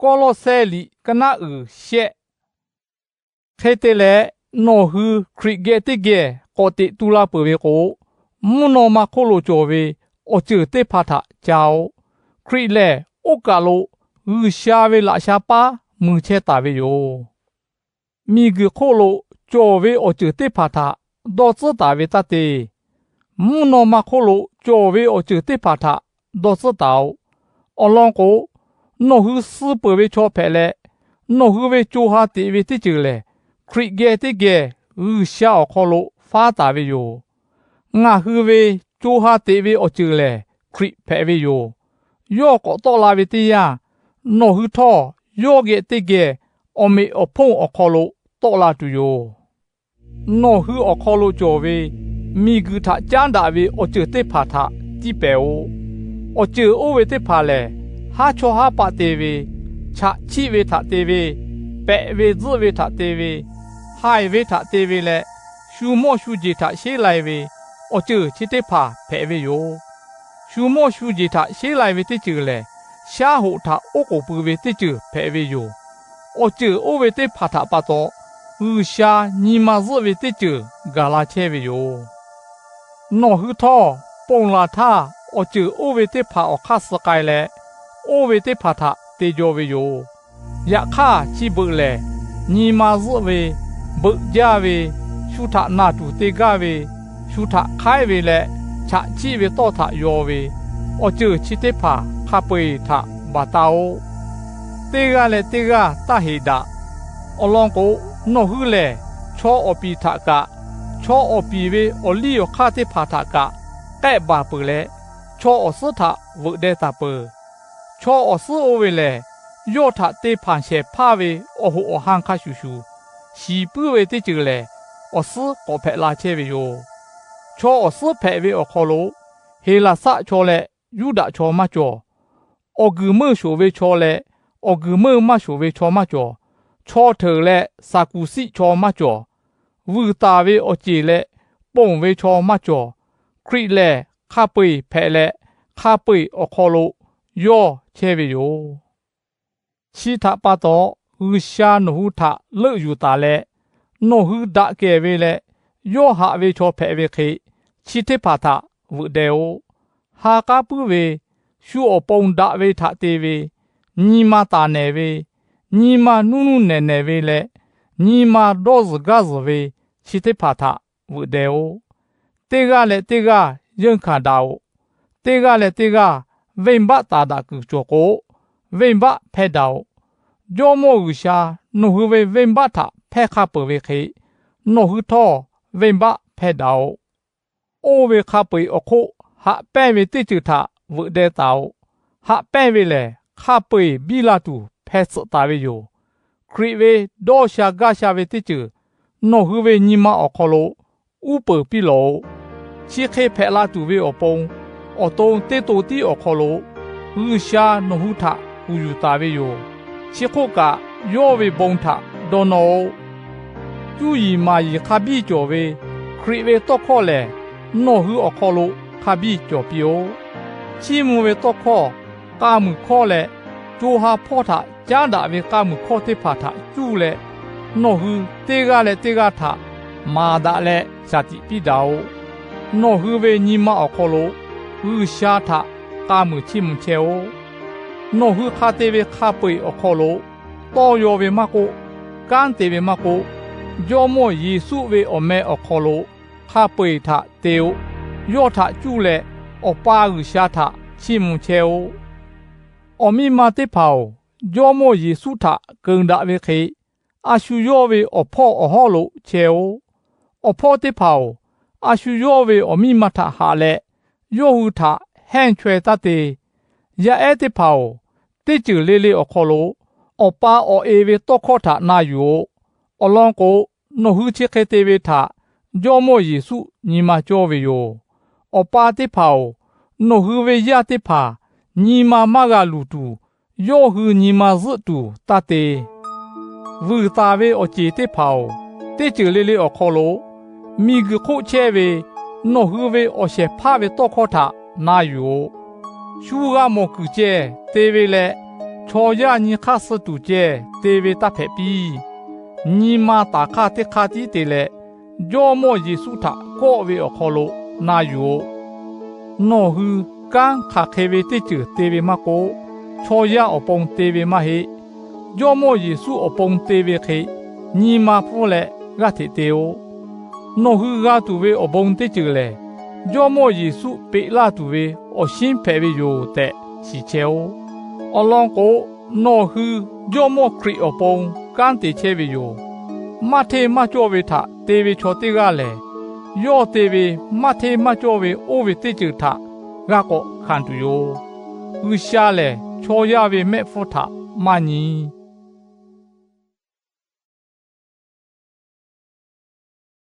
Kawˇlawˇsehˇ liꞈ ka naˆ uiˍ shehˆ. Hk'e te leh, nawˬ hui Hkriꞈ geh teˇ geh k'awꞈ teꞈ tu la peuˬ ve k'o, mvuhˇ naw ma hk'oˆ lo cawˬ ve awˬ ceuˬ teˇ hpaˍ htaꞈ ca-oˬ. Hkriꞈ lehˬ, oˇ kaˬ lo G'uiˬsha ve laꞈ sha paˉ mui chehˇ taˍ ve yoˬ. Miˬguiˬ hk'oˆ lo cawˬ ve awˬ ceuˬ teˇ hpaˍ htaꞈ dawˇ tcuhˉ taˍ ve taˇ te. Mvuhˇ naw ma hk'oˆ lo cawˬ ve awˬ ceuˬ teˇ hpaˍ htaꞈ dawˇ tcuhˉ taˍ-oꞈ. Awˬ lawn k'o, nawˬ hui suh peuˬ ve chaw hpehꞈ leh, nawˬ hui ve co ha teꞈ ve teˇ ceuˬ lehˬ, Hkriꞈ geh teˇ geh G'uiˬsha awˬ hk'aw lo faˉ taˍ ve yoˬ. Ngaˬ hui ve co ha teꞈ ve awˬ ceuˬ lehˬ, Hkriꞈ hpehꞈ ve yoˬ. Yawˇ k'awꞈ tawˆ la ve teˇ yanˇ, nawˬ hui htawˇ yawˇ geh teˇ geh awˬ meꞈ awˬ hponˇ awˬ hk'aw lo tawˆ la tuˬ yoˬ. Nawˬ hui awˬ hk'aw lo cawˬ ve miˬguiˬ htaꞈ caˉ daꞈ ve awˬ ceuˬ teˇ hpaˍ htaꞈ tiˇ pehˍ-oꞈ. Awˬ ceuˬ oˇ ve teˇ hpaˍ lehˬ, haˉ chawˇ haˉ paˆ te ve, chaꞈ chiˆ ve htaꞈ te ve, pehꞈ ve tzuhˆ ve htaꞈ te ve, haiˬ ve htaꞈ te ve leh, shu mawˇ shu jeˬ htaꞈ sheˉ lai ve awˬ ceuˬ chi teˇ hpaˍ hpehꞈ ve yoˬ. Shu mawˇ shu jeˬ htaꞈ sheˉ lai ve teˇ ceuˬ lehˬ, shaˉ hoꞈ htaꞈ oˉ k'oˍ pui ve teˇ ceuˬ hpehꞈ ve yoˬ. Awˬ ceuˬ oˇ ve teˇ hpaˍ htaꞈ pa taw, G'uiˬsha nyi ma zuhˆ ve teˇ ceuˬ gaˬ la chehˇ ve yoˬ. Nawˬ hui htawˇ, ponˬ laˬ htaˇ awˬ ceuˬ oˇ ve teˇ hpaˍ awˬ hk'aˇ suh k'ai leh, oˇ ve teˇ hpaˍ htaꞈ te jaw ve yoˬ. Yaꞈ hk'aˇ, chi beuꞈ lehˬ nyi ma zuhˆ ve, beuꞈ jaˇ ve, shu htaꞈ naˬ tuˬ te gaˇ ve, shu htaꞈ hk'aiˉ ve leh chaꞈ chiˆ ve tawˇ htaꞈ yaw ve, awˬ ceuˬ chi teˇ hpaˍ hk'a peu-eˬ htaꞈ baˬ taˍ-oꞈ. Teˇ g'aˇ leh teˇ g'aˇ taˇ heˍ daꞈ. Awˬ lawn k'o, nawˬ hui lehˬ chaw awˬ piˍ htaꞈ kaꞈ, chaw awˬ piˍ ve awˬ liˇ awˬ hk'aˇ teˇ hpaˍ htaꞈ kaꞈ k'ehˆ baˬ peuˬ leh, chaw awˬ suhˉ htaꞈ veuꞈ deh taˍ peuˬ. Chaw awˬ suhˉ oˇ ve lehˬ, yawˇ htaꞈ te hpanˍ shehˍ hpaˇ ve awˬ hoꞈ awˬ han hk'a shuˍ shuˍ shiˍ puiˉ ve teˇ ceuˬ lehˬ, awˬ suhˉ k'awꞈ hpehꞈ la chehˇ ve yoˬ. Chaw awˬ suhˉ hpehꞈ ve awˬ hk'aw lo, Heˍlaˍsaˆ chaw leh Yuˇdaꞈ chaw maˇ cawˬ. Awˬ guiˬ meuˇ shoˍ ve chaw leh awˬ guiˬ meuˇ maˇ shoˍ ve chaw maˇ cawˬ. Chaw hteunˍ leh Saˍkuˍsiˆ chaw maˇ cawˬ. Vuiˬ taˍ ve awˬ ceˬ leh ponˬ ve chaw maˇ cawˬ. Hkriꞈ lehˬ hk'a peu-eˬ hpehꞈ leh, hk'a peu-eˬ awˬ hk'aw lo yawˇ chehˇ ve yoˬ. Chi htaꞈ pa taw, G'uiˬsha nawˬ hui htaꞈ leuˆ yuˬ taˍ leh, nawˬ hui daꞈ kehˬ ve leh yawˇ haꞈ ve chaw hpehꞈ ve hk'e, chi teˇ hpaˍ htaꞈ veuꞈ deh-oꞈ. Ha k'aˉ puiˉ ve, shu awˬ pon daꞈ ve htaꞈ te ve, nyi ma taˍ nehˬ ve, nyi ma nuˇ nuˇ nehˬ nehˬ ve leh, nyi ma dawˇ zuhˬ gaˇ zuhˬ ve, chi teˇ hpaˍ htaꞈ veuꞈ deh-oꞈ. Teˇ g'aˇ leh teˇ g'aˇ yeunˇ hkanˍ daꞈ-oꞈ. Teˇ g'aˇ leh teˇ g'aˇ venˇbaˆ taˍ daꞈ kuiˬ cawˬ k'o, venˇbaˆ hpehˇ daꞈ-oꞈ. Jawˇmawˇ G'uiˬsha nawˬ hui ve venˇbaˆ htaꞈ hpehˇ hk'a peuˬ ve hk'e, nawˬ hui htawˇ venˇbaˆ hpehˇ daꞈ-oꞈ. Oˇ ve hk'a peu-eˬ awˬ hk'oˆ haꞈ pehnˇ ve teˇ ceuˬ htaꞈ veuꞈ deh taˍ-oꞈ. Haꞈ pehnˇ ve lehˬ, hk'a peu-eˬ biˇ la tuˬ hpehˇ tsuhꞈ taˍ ve yoˬ. Hkriꞈ ve dawˇ sha gaˇ sha ve teˇ ceuˬ nawˬ hui ve nyi ma awˬ hk'aw lo uˉ peunˍ piˇ lawˬ-oꞈ. Chi hk'e hpehꞈ la tuˬ ve awˬ pon, awˬ to teˇ to tiˉ awˬ hk'aw lo G'uiˬsha nawˬ hui htaꞈ kuˬ yuˬ taˍ ve yoˬ. Chi hk'oˆ kaꞈ, yawˇ ve bon htaꞈ dawˇ nawˇ-oꞈ. Cuˇ yiˍ maˍ yiˍ hk'a biˇ cawˬ ve Hkriꞈ ve tawˇ hkawˇ lehˬ, nawˬ hui awˬ hk'aw lo hk'a biˇ cawˬ piˇ-oˆ. Chiˇ mvuh ve tawˇ hkawˇ, k'a muiˬ hkawˇ leh co ha hpawˇ htaꞈ caˉ daꞈ ve k'a muiˬ hkawˇ teˇ hpaˍ htaꞈ cuˇ leh, nawˬ hui teˇ g'aˇ leh teˇ g'aˇ htaꞈ maˍ daꞈ leh shaˍ tiꞈ piˇ daꞈ-oꞈ. Nawˬ hui ve nyi ma awˬ hk'aw lo G'uiˬsha htaꞈ k'a muiˬ chiˇ mvuh chehˇ-oˆ. Nawˬ hui hk'a te ve hk'a peu-eˬ awˬ hk'aw lo tawˇ yaw ve maˇ k'oˆ, kanˉ te ve maˇ k'oˆ, Jawˇmawˇ Yeˍsuˆ ve awˬ meh awˬ hk'aw lo hk'a peu-eˬ htaꞈ te-o. Yawˇ htaꞈ cuˇ leh Awˬ pa G'uiˬsha htaꞈ chiˇ mvuh chehˇ-oˆ. Awˬ miˇ ma teˇ hpaˍ-oˬ, Jawˇmawˇ Yeˍsuˆ htaꞈ keunˍ daꞈ ve hk'e, a shu yawˇ ve awˬ hpawˇ awˬ hawˉ lo chehˇ-oˆ. Awˬ hpawˇ teˇ hpaˍ-oˬ, a shu yawˇ ve awˬ miˇ ma htaꞈ haꞈ leh, yawˇ hui htaꞈ hehnˇ chaweh taˇ te. Yaˇ ehˉ teˇ hpaˍ-oˬ, teˇ ceuˬ le le awˬ hk'aw lo Awˬ pa awˬ e ve tawˇ hkawˇ htaꞈ na yuˬ-oꞈ. Awˬ lawn k'o, nawˬ hui chi hk'e te ve htaꞈ Jawˇmawˇ Yeˍsuˆ nyi ma cawˇ ve yoˬ. Awˬ pa teˇ hpaˍ-oˬ, nawˬ hui ve yaˇ teˇ hpaˍ nyi ma maˇ g'a luˬ tuˬ, yawˇ hui nyi ma zuhˆ tuˬ taˇ te. Vuiˬ taˍ ve awˬ ceˬ teˇ hpaˍ-oˬ, teˇ ceuˬ le le awˬ hk'aw lo miˬguiˬ hk'oˆ chehˇ ve nawˬ hui ve awˬ shehˍ hpaˇ ve tawˇ hkawˇ htaꞈ na yuˬ-oꞈ. Shu g'a mawˬ kuiˬ ceh te ve leh, Chaw yaˇ nyi hk'aˇ suh tuˬ ceh te ve taˇ hpehꞈ piˇ. Nyi ma taˍ hk'aˇ teˇ hk'aˇ tiˉ te leh, Jawˇ mawˇ Yeˍsuˆ htaꞈ kawˆ ve awˬ hk'aw lo na yuˬ-oꞈ. Nawˬ hui kanˉ hk'aˬ hk'e ve teˇ ceuˬ te ve maˇ k'oˆ, chaw yaˇ awˬ pon te ve maˇ heˆ. Jawˇ mawˇ Yeˍsuˆ awˬ pon te ve hk'e nyi ma hpfuhˇ leh g'aˇ hteꞈ te-oˆ. Nawˬ hui g'a tuˬ ve awˬ bon teˇ ceuˬ lehˬ, Jawˇ mawˇ Yeˍsuˆ peꞈ laˇ tuˬ ve awˬ shinˉ hpehꞈ ve yoˬ tehꞈ shiˍ chehˇ-oˆ. Awˬ lawn k'o, nawˬ hui Jawˇ mawˇ Hkriꞈ awˬ pon kanˉ te chehˇ ve yoˬ. Maˇ hteˇ maˇ cawˇ ve htaꞈ te ve chaw teˇ g'aˇ lehˬ, yawˇ te ve maˇ hteˇ maˇ cawˇ ve oˇ ve teˇ ceuˬ htaꞈ g'a k'awꞈ hkanˍ tuˬ yoˬ. G'uiˬsha lehˬ, chaw yaˇ ve mehˆ hpfuhˇ htaꞈ maˇ nyi.